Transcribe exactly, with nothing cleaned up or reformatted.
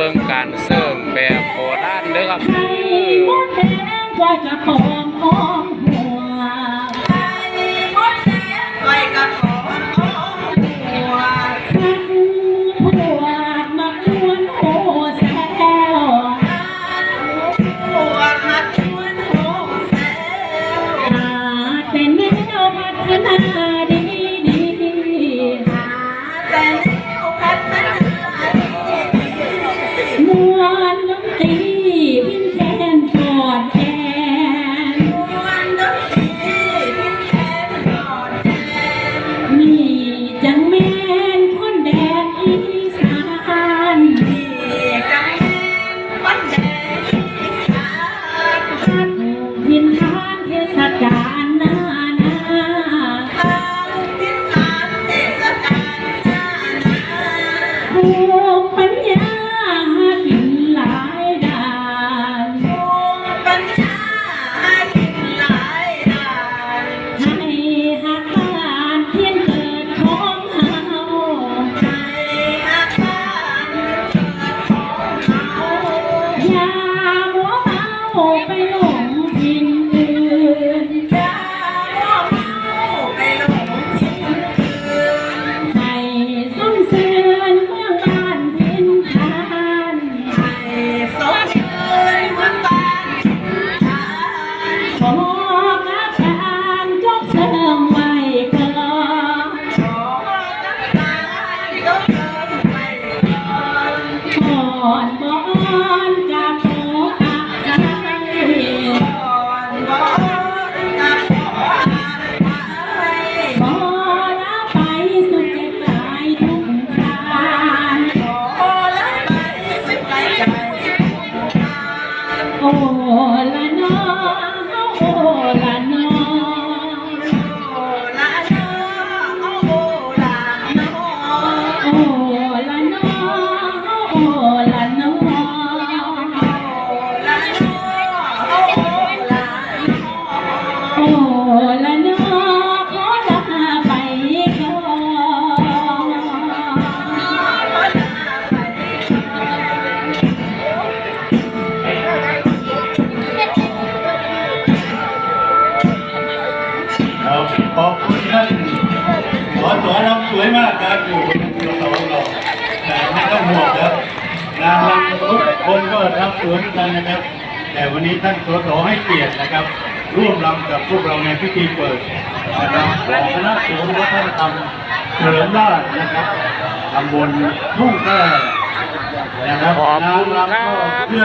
บิ่งการเสิร์ฟแบบโบราณเด้อครับเด้อ มดแดงก้อยกระป๋องหอมหัว ไข่มดแดงก้อยกระป๋องหอมหัว ผัดหมูพวดหมากม่วนโฮแซว ผัดหมูพวดหมากม่วนโฮแซว หาแต่แนวพัฒนาดีๆ หาแต่แนวพัฒนาดีๆ ม่วนดนตรีพิณแคนฟอดแคน ม่วนดนตรีพิณแคนฟอดแคน นี่จั่งแม่นคนแดนอีสาน นี่จั่งแม่นคนแดนอีสาน พัดถิ่นฐานเทศกาลนานา พัดถิ่นฐานเทศกาลนานา ภูมิปัญญาหากินหลายด้าน ภูมิปัญญาหากินหลายด้าน ให้ฮักบ้านถิ่นเกิดของเฮา ให้ฮักบ้านถิ่นเกิดของเฮา อย่ามัวเมาไปหลงถิ่นอื่น อย่ามัวเมาไปหลงถิ่นอื่น ให้สมชื่นเมืองบ้านถิ่นฐาน ให้สมชื่นเมืองบ้านถิ่นฐาน ขอกลับบ้านจงเซิงไว้ก่อน ขอกลับบ้านจงเซิงไว้ก่อน ก่อนบ่อ่อนกะขออภัย ก่อนบ่อ่อนกะขออภัย ขอลาไปสุขใจกายทุกทาน ขอลาไปสุขใจกายทุกทาน โอละนอ โอละนอ โอละนอ โอละนอ โอละนอ โอละนอ โอละนอ โอละนอ โอละนอ ขอลาไปก่อน ครับ ขอบคุณท่าน สส ลำสวยมากครับ อยู่บน สส ของเรา แต่ไม่ต้องห่วงครับ นางรำทุกคนก็รำสวยเหมือนกันนะครับ แต่วันนี้ท่าน สส ให้เกียรตินะครับ ร่วมรำกับพวกเราในพิธีเปิดนะครับ ของคณะศูนย์วัฒนธรรมเฉลิมราชนะครับ ตำบลทุ่งแต้นะครับ ขอบคุณครับ นางรำก็เพื่อ